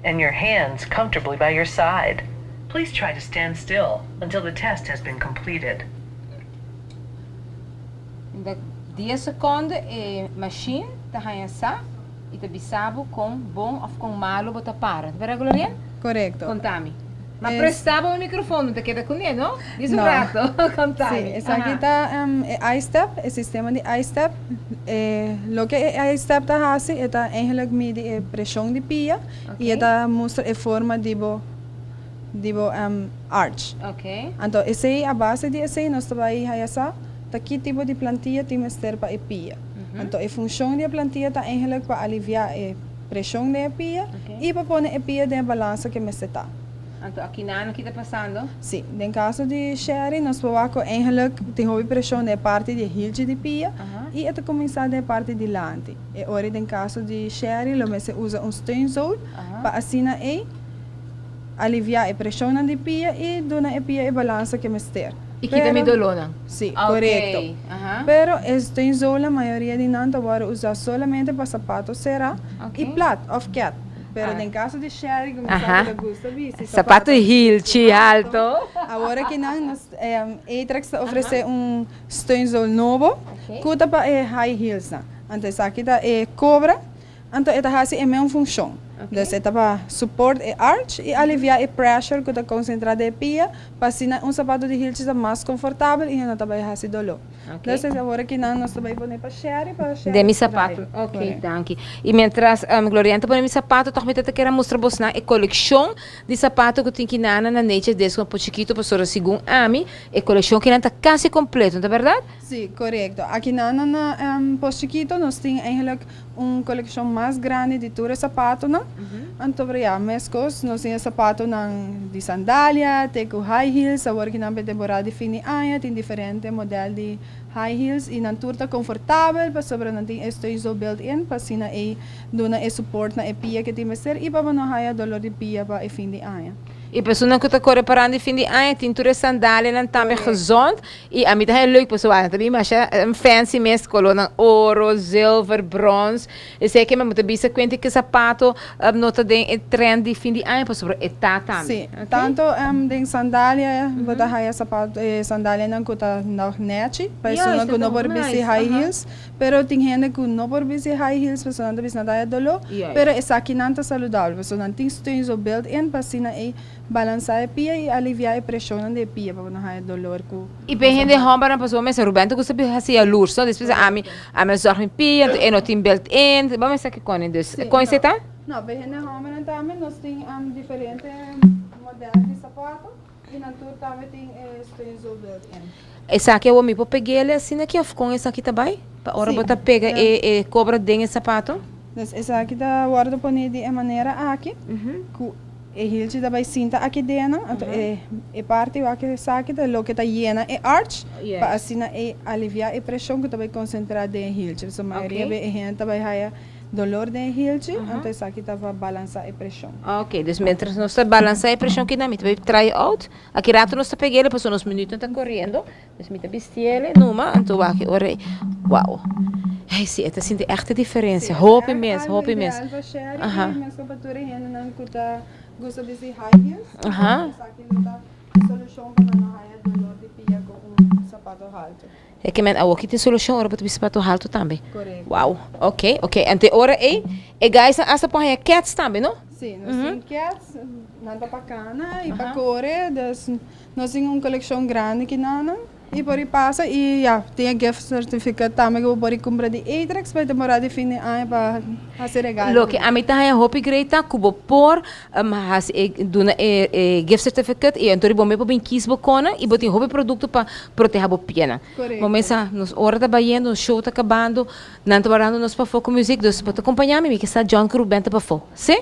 and your hands comfortably by your side. Please try to stand still until the test has been completed. Den 10 seconde e machine ta haya sa y ta bisa bo con bon of con malo bo ta para. Ta Gloria? Correcto. Conta mi. Ma presta bo e microfoon, ta keda cune, no? Diz un No. rato. Conta mi. Si, esaki ta e iStep, e sistema di iStep. Loke e iStep ta haci, ta eigenlijk midi e presion di pia y ta mustra e forma di bo arch. Anto, esey a base di esey nos ta bay haya sa ta ki tipo di plantilla tin mester pa e pia. Anto, e funcion di e plantilla ta eigenlijk pa alivia e presion di e pia y pa pone e pia den balansa cu mester ta. Anto, aki nan, kico ta pasando? Si, den caso di Sherry, nos por wak eigenlijk tin hopi presion den parti di hilchi di pia y e ta cuminsa den parti dilanti. Y ora den caso di Sherry, lo mester usa un steunzool pa asina e alivia e presion di pia y duna e pia e balansa cu mester. Y kita mi dolor? Si, corecto. Pero e steunzool, e mayoria di nan ta usa solamente pa sapato cera y plat of cat. Pero den caso di Sherry, como sabi, gusta bisti sapato hilchi halto. Awor aki nan, nos Aetrex ta ofrece un steunzool nobo, cu ta pa e high heels nan. Anto, esaki ta e Cobra, anto e ta haci e mesmo funcion. Dus e ta pa support e arch y alivia e pressure cu ta concentra den pia, pa asina un sapato di hilchi ta mas comfortabel y no ta bay haci dolor. Dus awor aki nan nos ta bay pone pa Sherry, pa Sherry. Den mi sapato. Ok, danki. Y mientras Gloriana ta pone mi sapato, toch mi ta kier mustra bos e coleccion di sapato cu tin aki na Nature Disco Pos Chikito, pasobra segun ami, e coleccion aki ta casi completo, no ta berdad? Si, corecto. Aki na Pos Chikito nos tin eigenlijk un coleccion mas grandi di tur sapato, no? Anto, ja, mescos, nos tin sapato nan di sandalia, te cu high heels, awor aki nan temporada di fin di aña, tin diferente modelo di high heels y nan tur ta comfortabel, pasobra nan tin steunzool built-in, pa asina e duna e support na e pia cu tin mester y pa no haya dolor di pia pa e fin di aña. E persona cu ta core parando fin di aña, tin tur sandalia nan tambe gezond. Y ami ta leuk pessoal, tambe mas un fancy mes color nan oro, zilver, brons. Esey cu mi ta bisa cuenta cu sapato no ta den e trend di fin di aña, pasobra e ta tambe. Si, tanto den sandalia, bo ta haya sapato, sandalia nan cu ta nog nechi, pa persona cu no por bisti high heels, pero tin hende cu no por bisti high heels, pasobra nan ta bisa nan ta haya dolor, pero esaki nan ta saludabel, pasobra nan tin steunzool built-in, pa asina e balansa e pia y alivia e presion di pia, pa no haya dolor cu Y pa hende homber nan pasobra mes Ruben ta gusta haci jaloers, no? Despues ami zorg mi pia, e no tin built-in, bo mes aki con dus. Con esey ta? No, pa hende homber nan tambe nos tin diferente modelo di sapato y nan tur tambe tin steunzool built-in. Esaki awo mi por peg'e asina aki of con esaki ta bay? Pa ora bo ta pega e Cobra den e sapato? Dus esaki ta wordo poni di e manera aki, cu e hilchi ta bay sinta aki den, anto e parti aki esaki ta loke ta yena e arch, pa asina e alivia e presion cu ta bay concentra den e hilchi. So mayoria e hende ta bay haya dolor den e hilchi, anto esaki ta pa balansa e presion. Ok, dus mientras nos ta balansa e presion aki nan, mi ta bay try out. Aki rato nos ta peg'e, pasobra nos minuto ta coriendo. Dus mi ta bisti'e numa, anto aki ora, wow. Hey, si, e ta sinti echt diferencia. Hopi mes, hopi mes. Ideal pa Sherry, mes pa tur hende nan cu ta gusta bisti high heels. Esaki lo ta e solucion pa no haya dolor di pia cu un sapato halto. E kiermen awo aki tin solucion ora bo ta bisti sapato halto tambe. Correcto. Wow, ok. Anto ora e guys nan hasta por haya keds tambe, no? Si, nos tin keds, nan ta pa cana y pa core, dus nos tin un coleccion grandi aki nan. Y por pasa y ja, tin gift certificate tambe cu bo por cumpra di Aetrex pa temporada di fin di aña pa haci regalo. Loke ami ta haya hopi great ta cu bo por haci e duna e gift certificate y anto bo mes por bin kies bo cona y bo tin hopi producto pa proteha bo pianan. Correcto. Bo mesa nos ora ta bayendo, nos show ta cabando, nan ta warando nos pafo cu music, dus bo ta acompaña mi, mi kier sa John cu Ruben ta pafo. Si?